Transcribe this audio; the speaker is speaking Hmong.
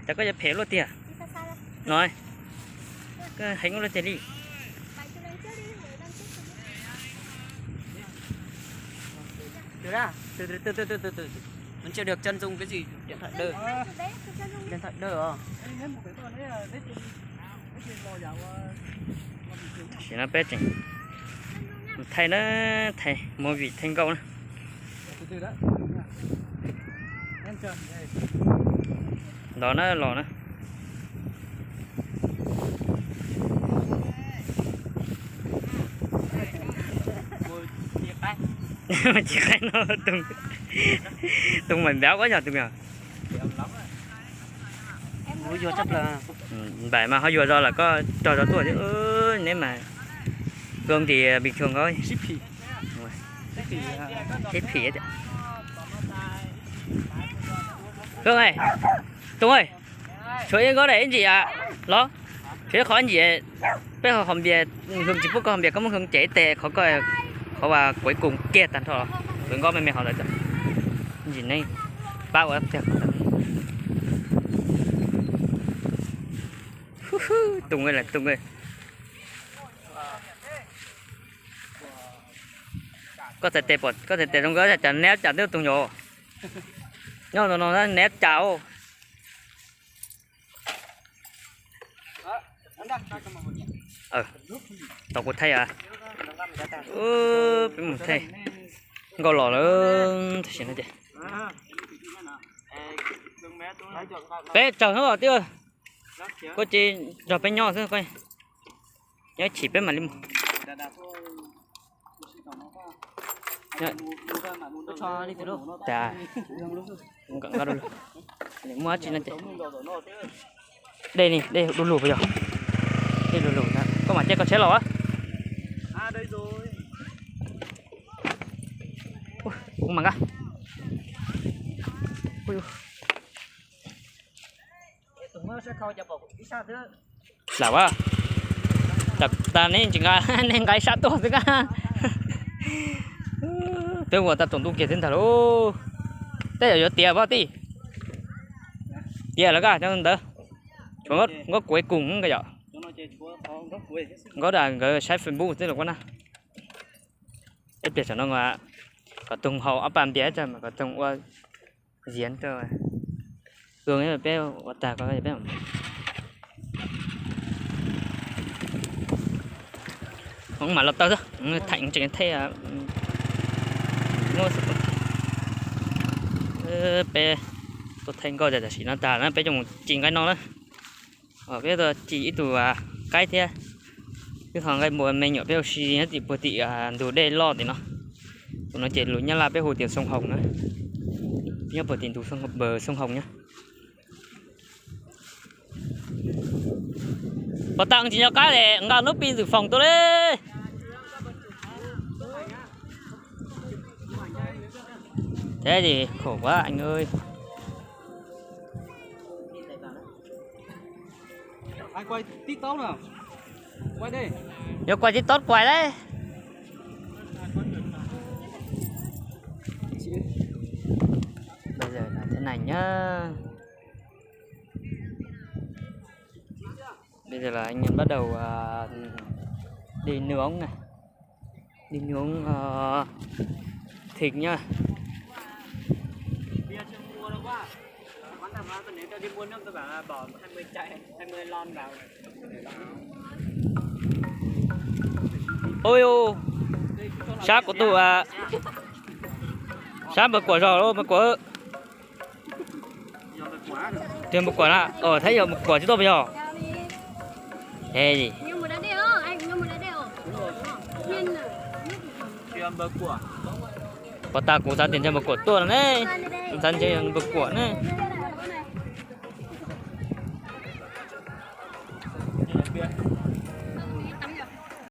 Cas koj yuav phem luaj tiag no, koj heev luaj tiag li. Mình chưa được chân dung cái gì, điện thoại đơ. Điện thoại đơ à? Tam sim no peb tseem thaij na, thaij movie thaij nkauj na. Los na, los na. Tsis qaib no, Tùng, Tùng mày béo quá nhờ Tùng nhờ. Npais mas ho yuav zog lawm koj rog zog tuaj thiab, neb mas gom tis bình thường thôi. Xib phim. Hương ơi, Tùng ơi, chuo ib nkaub daim ib ntsim los, chuo ib qho ib ntsim, peb ho hov npias, Hương tsis pub koj hov npias, koj muab Hương cem ib tes qhov koj, qhov uas cuối cùng kiag tag nrho, kuv nkaub me me hov ntawd, ntsim neeb pab ua tiag. Tùng ơi, Tùng ơi. Koj txhais tes pom, koj txhais tes zoo nkauj cas neb cas twb Tùng yom. Nyob no no neb cas. Tau kuv thaij, peb mus thaij nkauj los lawm, tam sim no ces peb tsaug na tij. Koj tsis nrog peb nyob xwb, nyob chim peb mam li mus. Muaj dab tsi no ces dej ni, dej du lug puas yog? Dej du lug, koj mam caij koj tsheb los. Kuv mam nqa. Lam a, tas neb tsis nqa, nej nqa ib sab tuaj xwb kab. Twb ua tau tsaus ntuj kiag thiab ntag lauj. Tej zaum yuav tiav pob tij. Tiav lawm kab, cov ntawd. Tshuav nkauj kuv kuv nka yom. Nkauj das nkawd saib Facebook xwb los kuj na. Ib pliag tsam no kom Toog haus ob pab npias mas kom Toog ua ziav rau. Peb ua tag ko peb mam los tau xwb, thaij tseem thaij. Peb tuaj thaij nkauj tam sim no tag na, peb coj mus ci nqaij no na. Peb tuaj ci ib tug qaib thiab ib qho nqaij npua me nyuam peb ua si nyob tim puag tim ntug dej loj tim no. Tus no ces lus Nyab Laj peb hu tias sông Hồng na. Nyob puag tim ntug sông Hồng na. Pos tas tsis nco qab es nqa lub pis ntxwm foom tuaj li. Thế thì khổ quá anh ơi. Yuav quay TikTok quay lauj. Bây giờ là thế này nhá. Bây giờ là anh em bắt đầu à, đi nướng này. Đi nướng ờ, thịt nhá. Ôi u, sab kuv tus, sab npawg Kuam zog lawm npawg Kuam. Tias npawg Kuam na, o, thiab yog npawg Kuam tsis tuaj puas yog? Pos tas kuv xav tias ntshe npawg Kuam tuaj no ne, xav ntshe yog npawg Kuam ne.